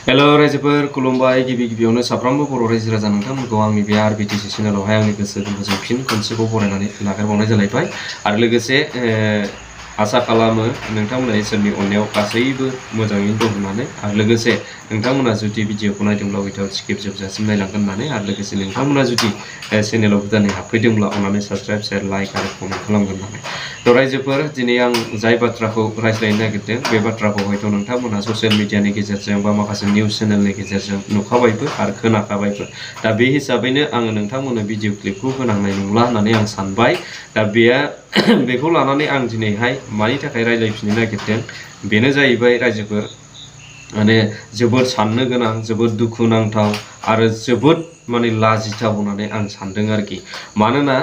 hello रायजोफोर खुलुमबाय गिबियावनो साफ्रोमबो बर' रायजो राजा नोंथांमोनखौ आंनि बे आरबिटिसि चेनेलावहाय आंनि गोसो गोरबोजों फिन खनसेबाव बरायनानै लाग्रोबावनाय जालायबाय आरो लोगोसे आसा खालामो नोंथांमोना इसोरनि अननायाव गासैबो मोजाङैनो दं होननानै आरो लोगोसे नोंथांमोना जुदि भिडिअखौ नायदोंब्ला उइथाउट स्किप जोबजासिम नायलांगोन होननानै आरो लोगोसे नोंथांमोना जुदि चेनेलाव गोदानै हाबफैदोंब्ला अननानै साबस्क्राइब शेयार लाइक आरो कमेन्ट खालामगोन होननानै थ' रायजोफोर दिनै आं जाय बाथ्राखौ रायज्लायनो नागिरदों बे बाथ्राखौ हयथ' नोंथांमोना ससियेल मिडियानि गेजेरजों बा माखासे निउस चेनेलनि गेजेरजों नुखाबायबो आरो खोनाखाबायबो दा बे हिसाबैनो आङो नोंथांमोननो भिडिअ क्लिपखौ होनांनाय नंला होननानै आं सानबाय दा बेखौ लानानै आं दिनैहाय मानि थाखाय रायज्लायफिननो नागिरदों बेनो जाहैबाय रायजोफोर माने जोबोद साननो गोनां जोबोद दुखुनांथाव आरो जोबोद माने लाजिथाव होननानै आं सानदों आरोखि मानोना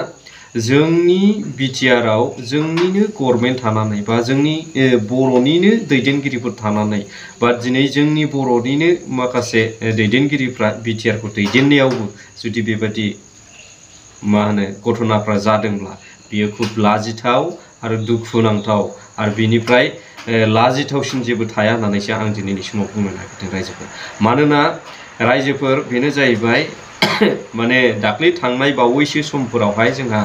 जोंनि बिटिआरआव जोंनिनो गभर्नमेन्ट थानानै बा जोंनि बर'निनो दैदेनगिरिफोर थानानै बा दिनै जोंनि बर'निनो माखासे दैदेनगिरिफ्रा बिटिआरखौ दैदेननायावबो जुदि बेबायदि मा होनो घटनाफ्रा जादोंब्ला बियो खुब लाजिथाव आरो दुखुनांथाव आरो बिनिफ्राय लाजिथावसिन जेबो थाया होननानैसो आं दिनैनि समाव बुंनो नागिरदों रायजोफोर मानोना रायजोफोर बेनो जाहैबाय माने दाख्लै थांनाय बावैसो समफोरावहाय जोंहा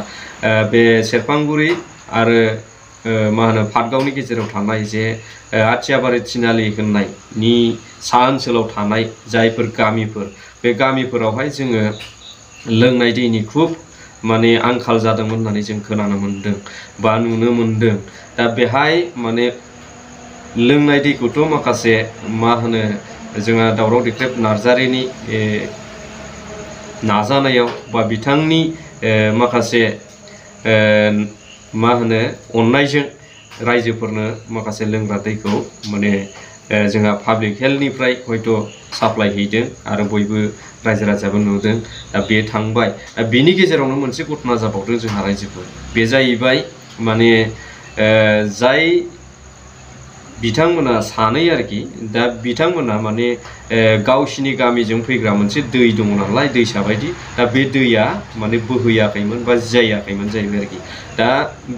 बे सेरफांगुरि आरो मा होनो पाटगावनि गेजेराव थानाय जे आथियाबारि थिनालि होननायनि सा ओनसोलाव थानाय जायफोर गामिफोर बे गामिफोरावहाय जोङो लोंनाय दैनि खुब माने आंखाल जादोंमोन होननानै जों खोनानो मोन्दों बा नुनो मोन्दों दा बेहाय माने लोंनाय दैखौथ' माखासे मा होनो जोंहा दावराव देख्रेब नार्जारिनि नाजानायाव बा बिथांनि माखासे मा होनो अननायजों रायजोफोरनो माखासे लोंग्रा दैखौ माने जोंहा पाब्लिक हेल्थनिफ्राय हयथ' साप्लाय हैदों आरो बयबो रायजो राजाबो नुदों दा बे थांबाय बेनि गेजेरावनो मोनसे घटना जाबावदों जोंहा रायजोफोर बे जाहैबाय माने जाय बिथांमोना सानै आरोखि दा बिथांमोना माने गावसिनि गामिजों फैग्रा मोनसे दै दङ नालाय दैसा बायदि दा बे दैया माने बोहैयाखैमोन बा जियाखैमोन जाहैबाय आरोखि दा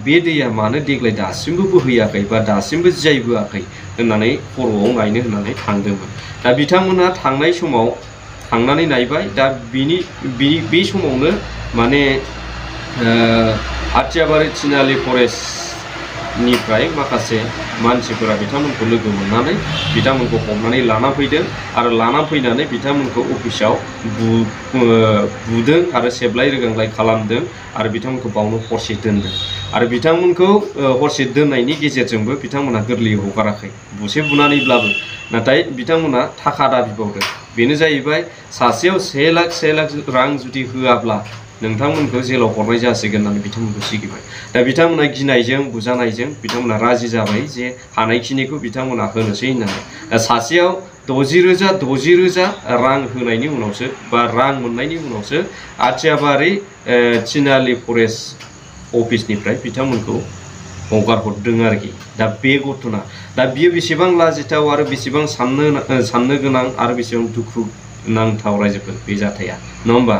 बे दैया मानो देग्लाय दासिमबो बोहैयाखै बा दासिमबो जियायबोआखै होननानै खर'आव नायनो होननानै थांदोंमोन दा बिथांमोना थांनाय समाव थांनानै नायबाय दा बे समावनो माने आथियाबारि थिनालि फरेस्टनिफ्राय माखासे मानसिफोरा बिथांमोनखौ लोगो मोननानै बिथांमोनखौ हमनानै लाना फैदों आरो लाना फैनानै बिथांमोनखौ अफिसाव बुदों आरो सेबलाय रोगांलाय खालामदों आरो बिथांमोनखौ बावनो हरसे दोनदों आरो बिथांमोनखौ हरसे दोननायनि गेजेरजोंबो बिथांमोना गोरलैयै हगाराखै बुसे बुनानैब्लाबो नाथाय बिथांमोना थाखा दाबिबावदों बेनो जाहैबाय सासेयाव 1 लाख रां जुदि होआब्ला नोंथांमोनखौ जेलाव हरनाय जासिगोन होननानै बिथांमोनखौ सिगिबाय दा बिथांमोना गिनायजों बुजानायजों बिथांमोना राजि जाबाय जे हानायखिनिखौ बिथांमोना होनोसै होननानै दा सासेयाव 60,000 रां होनायनि उनावसो बा रां मोननायनि उनावसो आथियाबारि थिनालि फरेस्ट अफिसनिफ्राय बिथांमोनखौ हगार हरदों आरोखि दा बे घटना दा बियो बेसेबां लाजिथाव आरो बेसेबां साननो गोनां आरो बेसेबां दुखु नांथाव रायजोफोर बे जाथाया नङा होमबा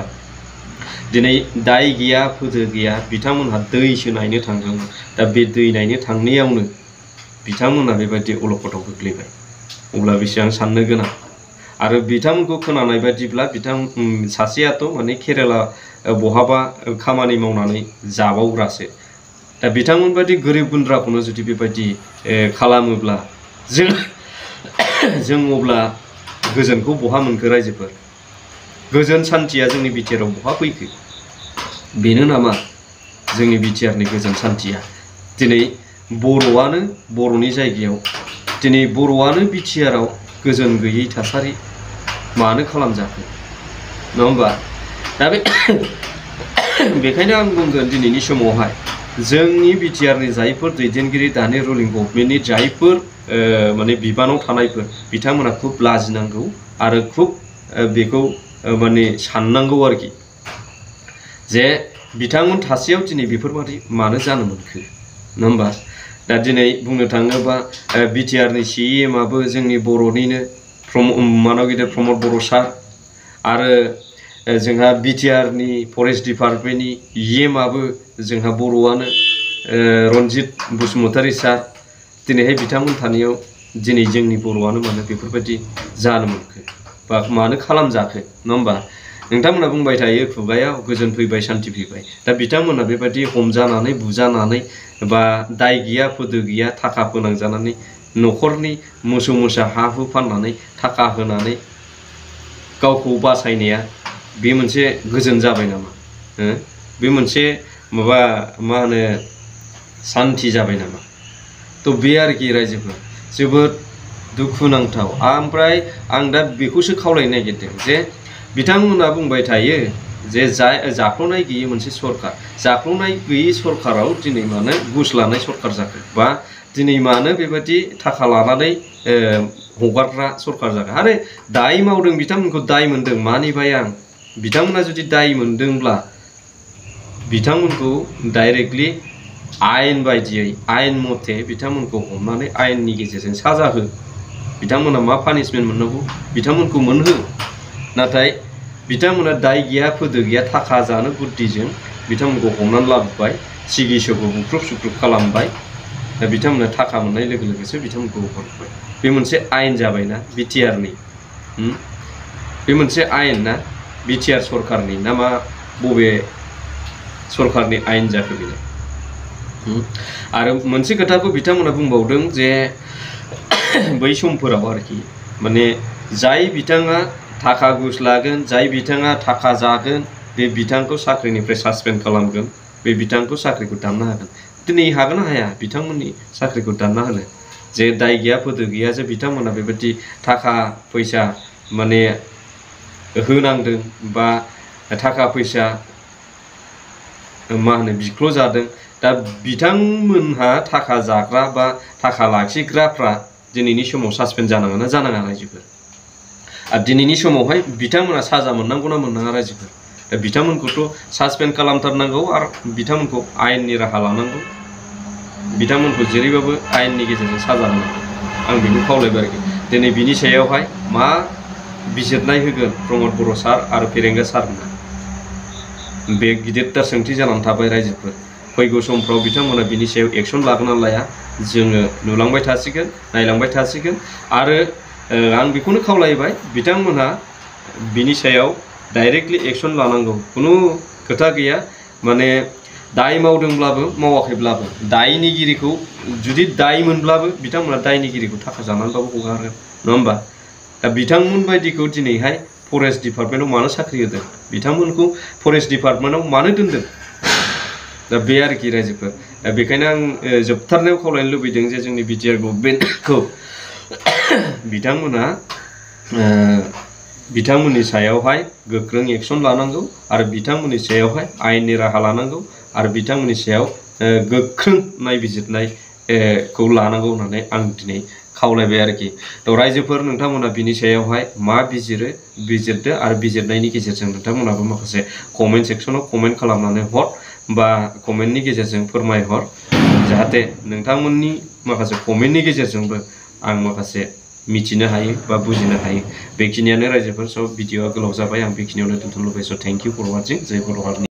दिनै दाय गैया फोदो गैया बिथांमोनहा दैसो नायनो थांदोंमोन दा बे दै नायनो थांनायावनो बिथांमोना बेबायदि अलखदाव गोग्लैबाय अब्ला बेसेबां साननो गोनां आरो बिथांमोनखौ खोनानाय बायदिब्ला सासेयाथ' माने केरेला बहाबा खामानि मावनानै जाबावग्रासो दा बिथांमोन बायदि गोरिब गुन्द्राखौनो जुदि बेबायदि खालामोब्ला जों अब्ला गोजोनखौ बहा मोनखो रायजोफोर गोजोन सान्थिया जोंनि बिटिआरआव बहा फैखो बेनो नामा जोंनि बिटिआरनि गोजोन सान्थिया दिनै बर'आनो बर'नि जायगायाव दिनै बर'आनो बिटिआरआव गोजोन गैयै थासारि मानो खालामजाखो नङा होमबा दा बेखायनो आं बुंगोन दिनैनि समावहाय जोंनि बिटिआरनि जायफोर दैदेनगिरि दानि रुलिं गभर्नमेन्टनि जायफोर माने बिबानाव थानायफोर बिथांमोना खुब लाजिनांगौ आरो खुब बेखौ माने साननांगौ आरोखि जे बिथांमोन थासेयाव दिनै बेफोरबादि मानो जानो मोनखो नङा होमबा दा दिनै बुंनो थाङोबा बिटिआरनि CEMआबो जोंनि बर'निनो मानाव गिदिर प्रमद बर' सार आरो जोंहा बिटिआरनि फरेस्ट डिपार्टमेन्टनि EMआबो जोंहा बर'आनो रन्जित बसुमतारी सार दिनैहाय बिथांमोन थानायाव दिनै जोंनि बर'आनो मानो बेफोरबायदि जानो मोनखो बा मानो खालामजाखो नङा होमबा नोंथांमोना बुंबाय थायो खुगायाव गोजोन फैबाय सान्थि फैबाय दा बिथांमोना बेबायदि हमजानानै बुजानानै बा दाय गैया फोदो गैया थाखा फोनांजानानै न'खरनि मोसौ मोसा हा हु फाननानै थाखा होनानै गावखौ बासायनाया बे मोनसे गोजोन जाबाय नामा बे मोनसे माबा मा होनो सान्थि जाबाय नामा तो बे आरोखि रायजोफोर जोबोद दुखुनांथाव ओमफ्राय आं दा बेखौसो खावलायनो नागिरदों जे बिथांमोना बुंबाय थायो जे जाख्ल'नाय गैयै मोनसे सरकार जाख्ल'नाय गैयै सरकाराव दिनै मानो घुस लानाय सरकार जाखो बा दिनै मानो बेबायदि थाखा लानानै हगारग्रा सरकार जाखो आरो दाय मावदों बिथांमोनखौ दाय मोनदों मानिबाय आं बिथांमोना जुदि दाय मोनदोंब्ला बिथांमोनखौ डाइरेक्टलि आयेन बायदियै आयेन मथे बिथांमोनखौ हमनानै आयेननि गेजेरजों साजा हो बिथांमोना मा पानिशमेन्ट मोननांगौ बिथांमोनखौ मोनहो नाथाय बिथांमोना दाय गैया फोदो गैया थाखा जानो बुद्धिजों बिथांमोनखौ हमनानै लाबोबाय सिगिसखौ बुख्रुब सुख्रुब खालामबाय दा बिथांमोना थाखा मोननाय लोगो लोगोसो बिथांमोनखौ हगारबाय बे मोनसे आयेन जाबायना बिटिआरनि बे मोनसे आयेन ना बिटिआर सरकारनि ना मा बबे सरकारनि आयेन जाखो बेलाय आरो मोनसे खोथाखौ बिथांमोना बुंबावदों जे बै समफोराव आरोखि माने जाय बिथाङा थाखा घुस लागोन जाय बिथाङा थाखा जागोन बे बिथांखौ साख्रिनिफ्राय सासपेन्ड खालामगोन बे बिथांखौ साख्रिखौ दाननो हागोन दिनै हागोन ना हाया बिथांमोननि साख्रिखौ दानना होनो जे दाय गैया फोदो गैया जे बिथांमोना बेबायदि थाखा फैसा माने होनांदों बा थाखा फैसा मा होनो बिख्ल' जादों दा बिथांमोनहा थाखा जाग्रा बा थाखा लाखिग्राफ्रा दिनैनि समाव सासपेन्ड जानाङा ना जानाङा रायजोफोर आरो दिनैनि समावहाय बिथांमोना साजा मोननांगौ ना मोननाङा रायजोफोर दा बिथांमोनखौथ' सासपेन्ड खालामथारनांगौ आरो बिथांमोनखौ आयेननि राहा लानांगौ बिथांमोनखौ जेरैबाबो आयेननि गेजेरजों साजा होनांगौ आं बेखौ खावलायबाय आरोखि दिनै बिनि सायावहाय मा बिजिरनाय होगोन प्रमद बर' सार आरो फेरेंगा सारमोना बे गिदिरथार सोंथि जानानै थाबाय रायजोफोर फैगौ समफ्राव बिथांमोना बिनि सायाव एक्सन लागोन ना लाया जोङो नुलांबाय थासिगोन नायलांबाय थासिगोन आरो आं बेखौनो खावलायबाय बिथांमोनहा बिनि सायाव डाइरेक्टलि एक्सन लानांगौ खुनु खोथा गैया माने दाय मावदोंब्लाबो मावाखैब्लाबो दायनिगिरिखौ जुदि दाय मोनब्लाबो बिथांमोना दायनिगिरिखौ थाखा जानानैबाबो हगारगोन नङा होमबा दा बिथांमोन बायदिखौ दिनैहाय फरेस्ट डिपार्टमेन्टआव मानो साख्रि होदों बिथांमोनखौ फरेस्ट डिपार्टमेन्टआव मानो दोनदों दा बे आरोखि रायजोफोर बेखायनो आं जोबथारनायाव खावलायनो लुबैदों जे जोंनि बिटिआर गभर्नमेन्टखौ बिथांमोननि सायावहाय गोख्रों एक्सन लानांगौ आरो बिथांमोननि सायावहाय आयेननि राहा लानांगौ आरो बिथांमोननि सायाव गोख्रों नायबिजिरनायखौ लानांगौ होननानै आं दिनै खावलायबाय आरोखि थ' रायजोफोर नोंथांमोना बिनि सायावहाय मा बिजिरदो आरो बिजिरनायनि गेजेरजों नोंथांमोनाबो माखासे कमेन्ट सेक्सनाव कमेन्ट खालामनानै हर बा कमेन्टनि गेजेरजों फोरमायहर जाहाथे नोंथांमोननि माखासे कमेन्टनि गेजेरजोंबो आं माखासे मिथिनो हायो बा बुजिनो हायो बेखिनियानो रायजोफोर स' भिडिअआ गोलाव जाबाय आं बेखिनियावनो दोनथ'नो लुबैयो स' थेंक इउ फर वाचिं जय बर' हारिनि